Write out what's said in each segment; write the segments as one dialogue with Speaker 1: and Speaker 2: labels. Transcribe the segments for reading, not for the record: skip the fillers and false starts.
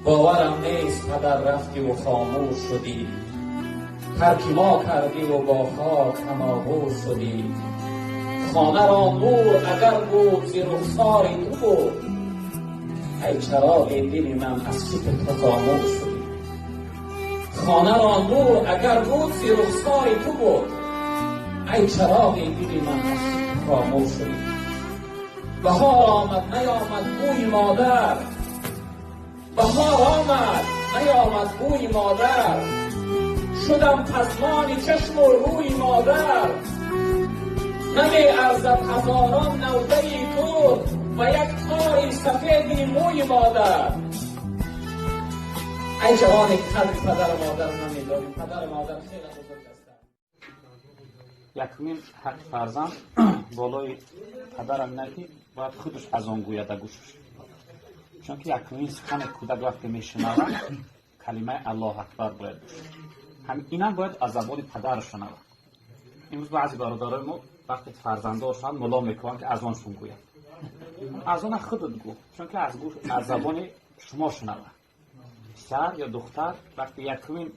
Speaker 1: Боварам нест, падар, рафтӣ ва хомӯш шудӣ, тарки мо кардӣ ва бо хок ҳамоғӯш шудӣ. Хонаро нур агар буд, зи рухсори ту буд, эй чароғи дили ман, аз фикр ту хомӯш шудӣ. Хонаро нур агар буд, зи рухсори ту буд, эй чароғи дили ман, аз фикр хомӯш шудӣ. Баҳор омад, наёмад бӯи модар, баҳор омад, наёмад бӯи модар, шудам пазмони чашму рӯи модар. Намеарзад ҳазорон навдаи гул ва як тори сафеди мӯи модар. Эй ҷавоне ки қадри падару модар намедонӣ, падару модар хеле бузург ҳастанд.
Speaker 2: Якумин ҳаққи фарзанд болои падарам ина ки бояд худаш азон гӯяд да гӯшаш, чунки якумин сухане кӯдак вақте мешунавад, калимаи «Аллоҳ акбар» бояд бошад. Ҳам инам бояд аз забони падар шунавад. Имрӯз баъзе бародарои мо вақте фарзанддор шаванд, мулло мекунанд, ки азоншон гӯяд. Азона худат гӯ, чунки аз гӯш, аз забони шумо шунавад. Писар ё духтар вақте якумин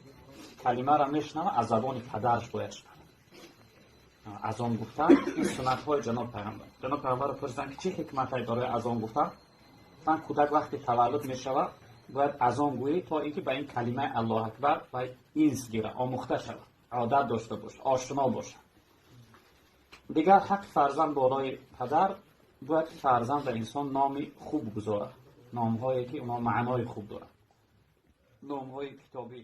Speaker 2: калимаро мешунавад, аз забони падараш бояд шунавад. Азон гуфтан ин суннатҳои ҷаноб пайғамбар. Ҷаноб пайғамбарро пурсиданд, ки чӣ ҳикматҳое барои азон гуфтан? Гуфтанд, кӯдак вақте таваллуд мешавад, бояд азон гӯӣ, то ин ки ба ин калимаи «Аллоҳ акбар» ва инс гира, омӯхта шавад, одат дошта бошад, ошно бошад. Дигар ҳаққи фарзанд болои падар: бояд фарзанд ба инсон номи хуб гузорад, номҳое ки онҳо маънои хуб дорад, номҳои китобӣ.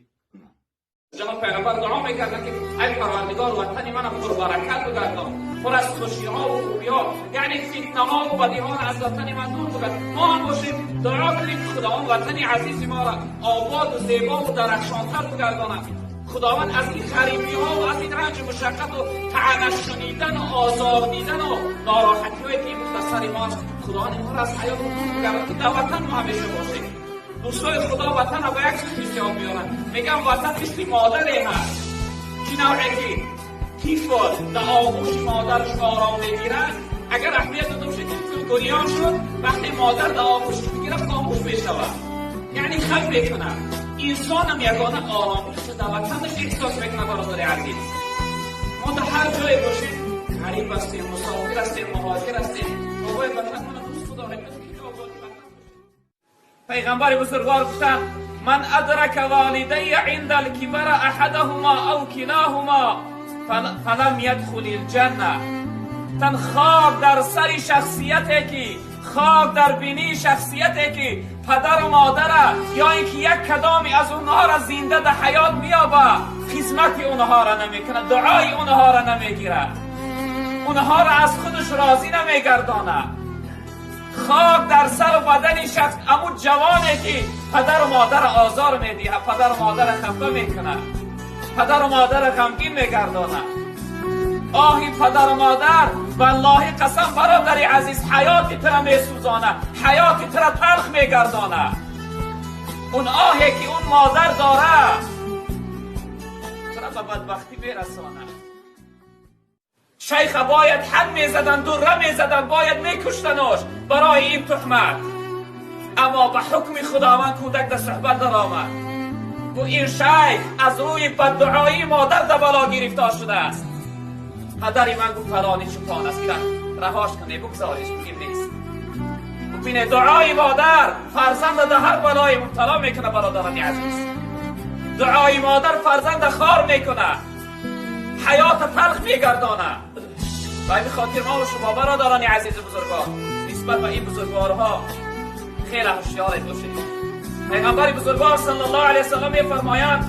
Speaker 1: Ҷаноб пайғамбар дуо мекарданд, ки ай Парвардигор, ватани мана пурбаракат бигардон, пур аз хушиҳо ва хубиҳо, яъне фитнаҳо ва бадиҳоро аз ватани ман дур бигардон. Мо ҳам бошем, дуо кунем, ки Худованд ватани азизи моро ободу зебову дарахшонтар бигардонад. Худованд аз ин ғарибиҳо ва аз ин ранҷу мушаққату таъна шунидан ва озор дидан ва нороҳатиҳое ки имрӯз дар сари мост, Худованд инҳоро аз ҳаёт дур бигардонад, ки дар ватан мо ҳамеша бошем. Дӯстои Худо, ватанро ба як чиз бисёр меоранд. Мегӯям, ватан мисли модаре ҳаст. Чӣ навъе ки тифл дар оғӯши модараш ором мегирад, агар аҳамият дода бошед, тифл гирён шуд, вақте модар дар оғӯшаш мегирад, хомӯш мешавад, яъне хал мекунад. Инсонам ягона оромиша дар ватанаш эҳсос мекунад. Бародари азиз, мо дар ҳар ҷое бошем, ғариб ҳастем, мусофир ҳастем, муҳоҷир ҳастем, мо бояд ватанмона дӯст бидорем. Пайғамбари бузургвор гуфтанд: «من أدرك والديه عند الكبر أحدهما أو كلاهما فلم يدخل الجنة». Тан хок дар сари шахсияте ки, хок дар бинии шахсияте ки падару модара ё ин ки як кадоме аз онҳоро зинда дар ҳаёт биёба, хизмати онҳоро намекунад, дуои онҳоро намегирад, онҳоро аз худаш розӣ намегардонад. Хок дар сару бадани шахс, аму ҷавоне ки падару модарро озор медиҳад, падару модарро хафа мекунад, падару модарро ғамгин мегардонад. Оҳи падару модар, валлоҳи қасам, бародари азиз, ҳаёти тура месӯзонад, ҳаёти тура талх мегардонад. Он оҳе ки он модар дорад, тура ба бадбахтӣ мерасонад. Шайха бояд ҳад мезаданд, дура мезаданд, бояд мекуштанош барои ин туҳмат, аммо ба ҳукми Худованд кӯдак дар суҳбат даромад. Гу ин шайх аз рӯи баддуоии модар дар бало гирифтор шудааст. Падари ман гуфт, фалони чупон аст, ки раҳош куне, бигзориш, муҳим нест. Бубине, дуои модар фарзанда дар ҳар балое мубтало мекунад. Бародарони азиз, дуои модар фарзанда хор мекунад, ҳаёта талх мегардонад. Ба ҳамин хотир мо шумо, бародарони азизу бузургвор, нисбат ба ин бузургворҳо хеле ҳушёре бошед. Пайғамбари бузургвор саллаллоҳу алайҳи васаллам мефармоянд: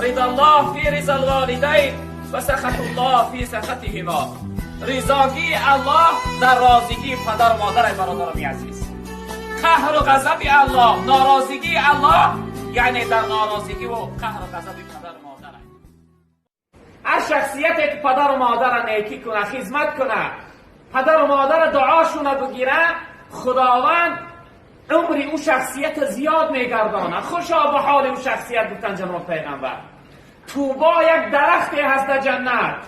Speaker 1: «رضا الله في رضا الوالدين وسخط الله في سخطهما». Ризогии Аллоҳ дар розигии падару модар, бародарони азиз, қаҳру ғазаби Аллоҳ, норозигии Аллоҳ, яъне дар норозигиву қаҳру ғазаби падару модар. Ҳар шахсияте ки падару модарро некӣ кунад, хизмат кунад, падару модарро дуошуна бигирад, Худованд умри ӯ шахсията зиёд мегардонад. Хушо ба ҳоли ӯ шахсият, гуфтан ҷаноб пайғамбар. Тӯбо як дарахте ҳаст дар ҷаннат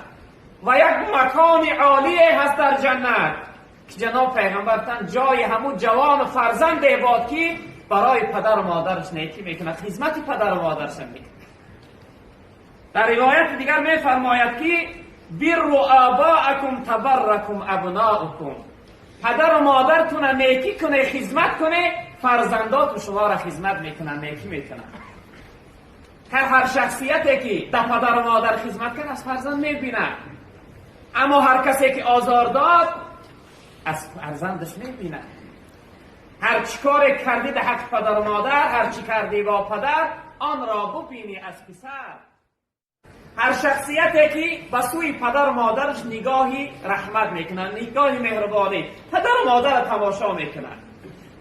Speaker 1: ва як макони олие ҳаст дар ҷаннат, ки ҷаноб пайғамбар гуфтанд, ҷои ҳамун ҷавону фарзанде бод, ки برای پدر و مادرش نیکی میکنه، خدمت پدر و مادرش میکنه. در روایت دیگر میفرماید که بروا آباءکم تبرکم ابناؤکم، پدر و مادرتون نیکی کنه، خدمت کنه، فرزنداتون شما را خدمت میکنن، نیکی میکنن. هر شخصیتی که در پدر و مادر خدمت کنه از فرزند میبینه، اما هر کسی که آزار داد از فرزندش میبینه. هر چی کار کردی در حق پدر و مادر، هر چی کردی با پدر، آن را ببینی از پسر. هر شخصیتی که به سوی پدر و مادرش نگاهی رحمت میکنن، نگاهی مهربانی، پدر و مادر تماشا میکنن.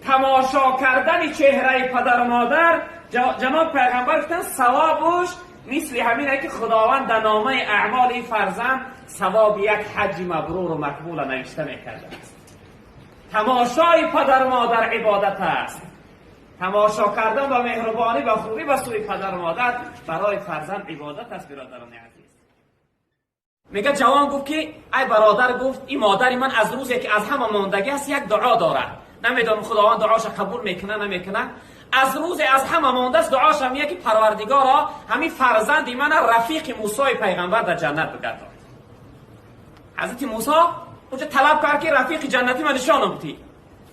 Speaker 1: تماشا کردن چهره پدر و مادر، جناب پیغمبر گفتن ثوابش مثل همینه که خداوند در نامه اعمال این فرزند ثواب یک حج مبرور و مقبول نوشته میکرده است. تماشای پدر و مادر عبادت است. تماشا کردن با مهربانی و خوبی به سوی پدر و مادر برای فرزند عبادت است. برادران عزیز، میگه جوان گفت که ای برادر، گفت این مادر من از روزی که از همه ماندگی است یک دعا داره، نمیدونم خداوند دعاش قبول میکنه نمیکنه. از روز از همه مانده است دعاش هم میگه که پروردگارا همین فرزند من رفیق موسی پیغمبر در جنت بگردان. حضرت موسی اونجا طلب کرد که رفیق جنتی من نشانم بدی.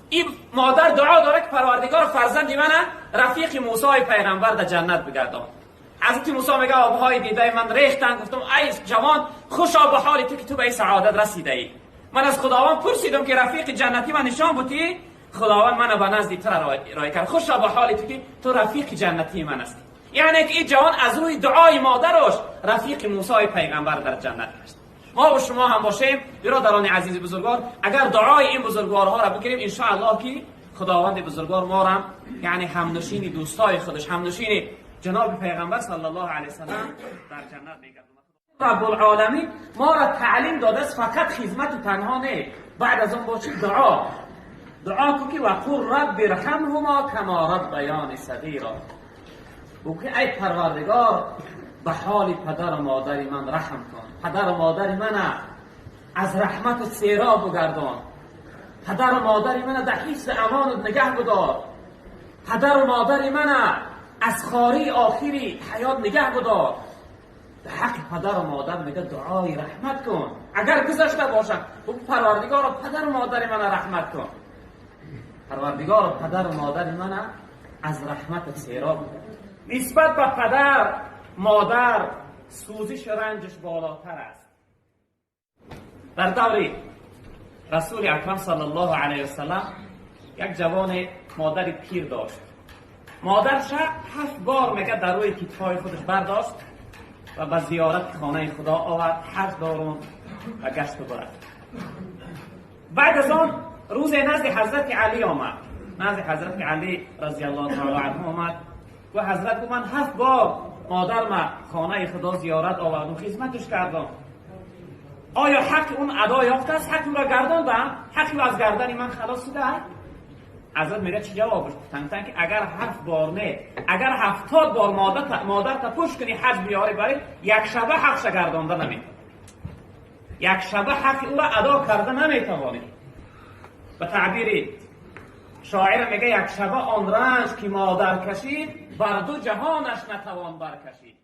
Speaker 1: این مادر دعا داره که پروردگار فرزند من رفیق موسی پیغمبر در جنت بگردان. حضرت موسی میگه آبهای دیده من ریختن، گفتم ای جوان خوشا به حال تو که تو به این سعادت رسیده ای. من از خداوند پرسیدم که رفیق جنتی من نشان بدی، خداوند منو به نزد تو رای کرد. خوشا به حال تو که تو رفیق جنتی من هستی. یعنی که این جوان از روی دعای مادرش رفیق موسی پیغمبر در جنت گشت. ما و شما هم باشیم برادران عزیز بزرگوار، اگر دعای این بزرگوارها را بگیریم ان شاء الله که خداوند بزرگوار ما را یعنی همنشین دوستای خودش، همنشین جناب پیغمبر صلی الله علیه و سلم در جنت میگرداند. رب العالمین ما را تعلیم داده است فقط خدمت تنها نه، بعد از آن باشه دعا. دعا کو که وقل رب ارحمهما کما ربیانی صغیرا، بگو که ای پروردگار به حال پدر و مادر من رحم کن، پدر و مادر من از رحمت سیرا بگردان، پدر و مادر من در حفظ امان نگه بدار، پدر و مادر من از خاری آخری حیات نگه بدار. به حق پدر و مادر میگه دعای رحمت کن، اگر گذشته باشم بگو پروردگار پدر و مادر من رحمت کن، پروردگار پدر و مادر من از رحمت سیرا بگردان. نسبت به پدر مادر سوزش رنجش بالاتر است. در دور رسول اکرم صلی الله علیه وسلم یک جوان مادر پیر داشت. مادرش 7 بار میگه در روی کتفای خودش برداشت و به زیارت خانه خدا آورد، 7 بار و گشت و برد. بعد از آن روز نزد حضرت علی آمد، نزد حضرت علی رضی الله تعالی عنه آمد و حضرت گفت من 7 بار مادر ما خانه خدا زیارت آوردم، خدمتش کردم، آیا حق اون ادا یافته است؟ حق اون را گرداندم؟ حق او از گردن من خلاص شده؟ حضرت میگه چی جوابش گفتن؟ که اگر 7 بار نه، اگر 70 بار مادر تا پشت کنی حج بیاری برای یک شبه حقش گردانده نمیتوانی، یک شبه حق او را ادا کرده نمیتوانی. به تعبیر شاعر میگه یک شبه آن رنج که مادر کشید، بر دو جهانش نتوان برکشید.